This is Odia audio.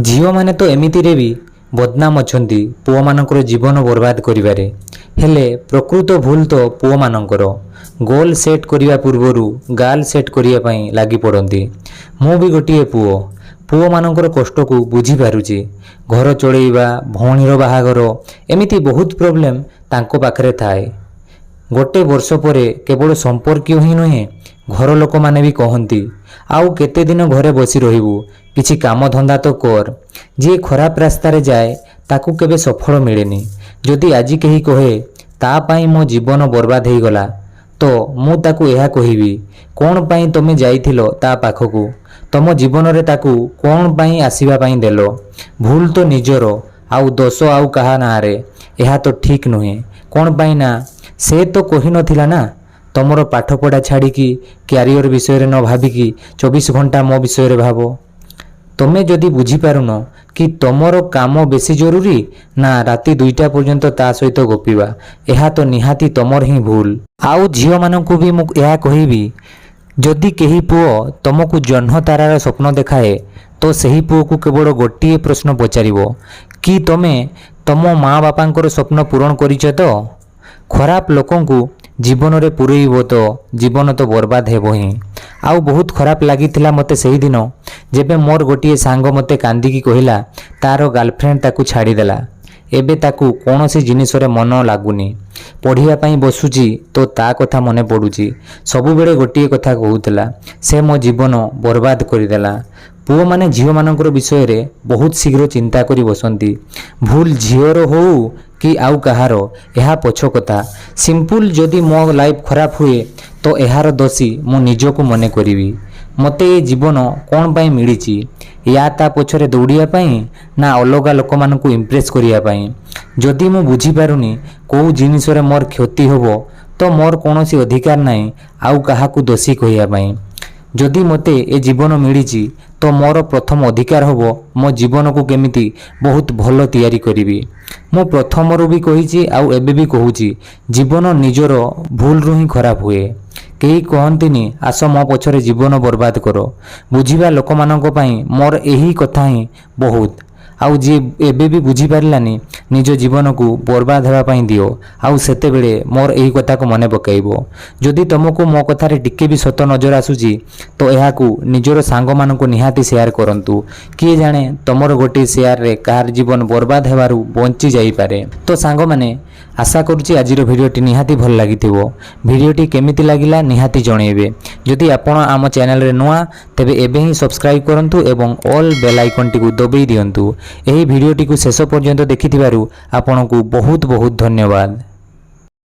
ଝିଅମାନେ ତ ଏମିତିରେ ବି ବଦନାମ ଅଛନ୍ତି ପୁଅମାନଙ୍କର ଜୀବନ ବର୍ବାଦ କରିବାରେ। ହେଲେ ପ୍ରକୃତ ଭୁଲ ତ ପୁଅମାନଙ୍କର। ଗୋଲ୍ ସେଟ୍ କରିବା ପୂର୍ବରୁ ଗାର୍ଲ ସେଟ୍ କରିବା ପାଇଁ ଲାଗି ପଡ଼ନ୍ତି। ମୁଁ ବି ଗୋଟିଏ ପୁଅ, ପୁଅମାନଙ୍କର କଷ୍ଟକୁ ବୁଝିପାରୁଛି। ଘର ଚଳେଇବା, ଭଉଣୀର ବାହାଘର, ଏମିତି ବହୁତ ପ୍ରୋବ୍ଲେମ୍ ତାଙ୍କ ପାଖରେ ଥାଏ। ଗୋଟେ ବର୍ଷ ପରେ କେବଳ ସମ୍ପର୍କୀୟ ହିଁ ନୁହେଁ, ଘର ଲୋକମାନେ ବି କହନ୍ତି, "ଆଉ କେତେ ଦିନ ଘରେ ବସି ରହିବୁ? କିଛି କାମ ଧନ୍ଦା ତ କର।" ଯିଏ ଖରାପ ରାସ୍ତାରେ ଯାଏ, ତାକୁ କେବେ ସଫଳ ମିଳେନି। ଯଦି ଆଜି କେହି କହେ ତା ପାଇଁ ମୋ ଜୀବନ ବର୍ବାଦ ହେଇଗଲା, ତ ମୁଁ ତାକୁ ଏହା କହିବି, କ'ଣ ପାଇଁ ତମେ ଯାଇଥିଲ ତା ପାଖକୁ? ତମ ଜୀବନରେ ତାକୁ କ'ଣ ପାଇଁ ଆସିବା ପାଇଁ ଦେଲ? ଭୁଲ ତ ନିଜର, ଆଉ ଦୋଷ ଆଉ କାହା ନାଁରେ, ଏହା ତ ଠିକ୍ ନୁହେଁ। କ'ଣ ପାଇଁ ନା ସେ ତ କହିନଥିଲା ନା, ତମର ପାଠପଢ଼ା ଛାଡ଼ିକି, କ୍ୟାରିୟର ବିଷୟରେ ନ ଭାବିକି 24 ଘଣ୍ଟା ମୋ ବିଷୟରେ ଭାବ। ତମେ ଯଦି ବୁଝିପାରୁନ କି ତମର କାମ ବେଶୀ ଜରୁରୀ ନା ରାତି 2ଟା ପର୍ଯ୍ୟନ୍ତ ତା ସହିତ ଗପିବା, ଏହା ତ ନିହାତି ତମର ହିଁ ଭୁଲ। ଆଉ ଝିଅମାନଙ୍କୁ ବି ମୁଁ ଏହା କହିବି, ଯଦି କେହି ପୁଅ ତମକୁ ଜହ୍ନ ତାରାର ସ୍ୱପ୍ନ ଦେଖାଏ, ତ ସେହି ପୁଅକୁ କେବଳ ଗୋଟିଏ ପ୍ରଶ୍ନ ପଚାରିବ କି ତମେ ତମ ମା ବାପାଙ୍କର ସ୍ୱପ୍ନ ପୂରଣ କରିଛ ତ? ଖରାପ ଲୋକଙ୍କୁ ଜୀବନରେ ପୁରେଇବ ତ ଜୀବନ ତ ବର୍ବାଦ ହେବ ହିଁ। ଆଉ ବହୁତ ଖରାପ ଲାଗିଥିଲା ମୋତେ ସେହିଦିନ, ଯେବେ ମୋର ଗୋଟିଏ ସାଙ୍ଗ ମୋତେ କାନ୍ଦିକି କହିଲା, ତାର ଗାର୍ଲଫ୍ରେଣ୍ଡ ତାକୁ ଛାଡ଼ିଦେଲା। ଏବେ ତାକୁ କୌଣସି ଜିନିଷରେ ମନ ଲାଗୁନି। ପଢ଼ିବା ପାଇଁ ବସୁଛି ତ ତା କଥା ମନେ ପଡ଼ୁଛି। ସବୁବେଳେ ଗୋଟିଏ କଥା କହୁଥିଲା, ସେ ମୋ ଜୀବନ ବର୍ବାଦ କରିଦେଲା। ପୁଅମାନେ ଝିଅମାନଙ୍କର ବିଷୟରେ ବହୁତ ଶୀଘ୍ର ଚିନ୍ତା କରି ବସନ୍ତି। ଭୁଲ ଝିଅର ହଉ କି ଆଉ କାହାର, ଏହା ପଛ କଥା। ସିମ୍ପଲ୍, ଯଦି ମୋ ଲାଇଫ୍ ଖରାପ ହୁଏ, ତ ଏହାର ଦୋଷୀ ମୁଁ ନିଜକୁ ମନେ କରିବି। ମୋତେ ଏ ଜୀବନ କ'ଣ ପାଇଁ ମିଳିଛି? ୟା ତା ପଛରେ ଦୌଡ଼ିବା ପାଇଁ ନା ଅଲଗା ଲୋକମାନଙ୍କୁ ଇମ୍ପ୍ରେସ୍ କରିବା ପାଇଁ? ଯଦି ମୁଁ ବୁଝିପାରୁନି କେଉଁ ଜିନିଷରେ ମୋର କ୍ଷତି ହେବ, ତ ମୋର କୌଣସି ଅଧିକାର ନାହିଁ ଆଉ କାହାକୁ ଦୋଷୀ କହିବା ପାଇଁ। ଯଦି ମୋତେ ଏ ଜୀବନ ମିଳିଛି, ତ ମୋର ପ୍ରଥମ ଅଧିକାର ହେବ ମୋ ଜୀବନକୁ କେମିତି ବହୁତ ଭଲ ତିଆରି କରିବି। ମୁଁ ପ୍ରଥମରୁ ବି କହିଛି ଆଉ ଏବେ ବି କହୁଛି, ଜୀବନ ନିଜର ଭୁଲରୁ ହିଁ ଖରାପ ହୁଏ। କେହି କହନ୍ତିନି, "ଆସ, ମୋ ପଛରେ ଜୀବନ ବର୍ବାଦ କର।" ବୁଝିବା ଲୋକମାନଙ୍କ ପାଇଁ ମୋର ଏହି କଥା ହିଁ ବହୁତ। ଆଉ ଯିଏ ଏବେ ବି ବୁଝିପାରିଲାନି, ନିଜ ଜୀବନକୁ ବର୍ବାଦ ହେବା ପାଇଁ ଦିଅ ଆଉ ସେତେବେଳେ ମୋର ଏହି କଥାକୁ ମନେ ପକାଇବ। ଯଦି ତୁମକୁ ମୋ କଥାରେ ଟିକେ ବି ସତ ନଜର ଆସୁଛି, ତ ଏହାକୁ ନିଜର ସାଙ୍ଗମାନଙ୍କୁ ନିହାତି ସେୟାର କରନ୍ତୁ। କିଏ ଜାଣେ, ତୁମର ଗୋଟିଏ ସେୟାରରେ କାହାର ଜୀବନ ବର୍ବାଦ ହେବାରୁ ବଞ୍ଚି ଯାଇପାରେ। ତ ସାଙ୍ଗମାନେ, ଆଶା କରୁଛି ଆଜିର ଭିଡ଼ିଓଟି ନିହାତି ଭଲ ଲାଗିଥିବ। ଭିଡ଼ିଓଟି କେମିତି ଲାଗିଲା, ନିହାତି ଜଣାଇବେ। ଯଦି ଆପଣ ଆମ ଚ୍ୟାନେଲରେ ନୂଆ, ତେବେ ଏବେ ହିଁ ସବସ୍କ୍ରାଇବ୍ କରନ୍ତୁ ଏବଂ ଅଲ୍ ବେଲ୍ ଆଇକନ୍ଟିକୁ ଦବାଇ ଦିଅନ୍ତୁ। ଏହି ଭିଡ଼ିଓଟିକୁ ଶେଷ ପର୍ଯ୍ୟନ୍ତ ଦେଖିଥିବାରୁ ଆପଣଙ୍କୁ ବହୁତ ବହୁତ ଧନ୍ୟବାଦ।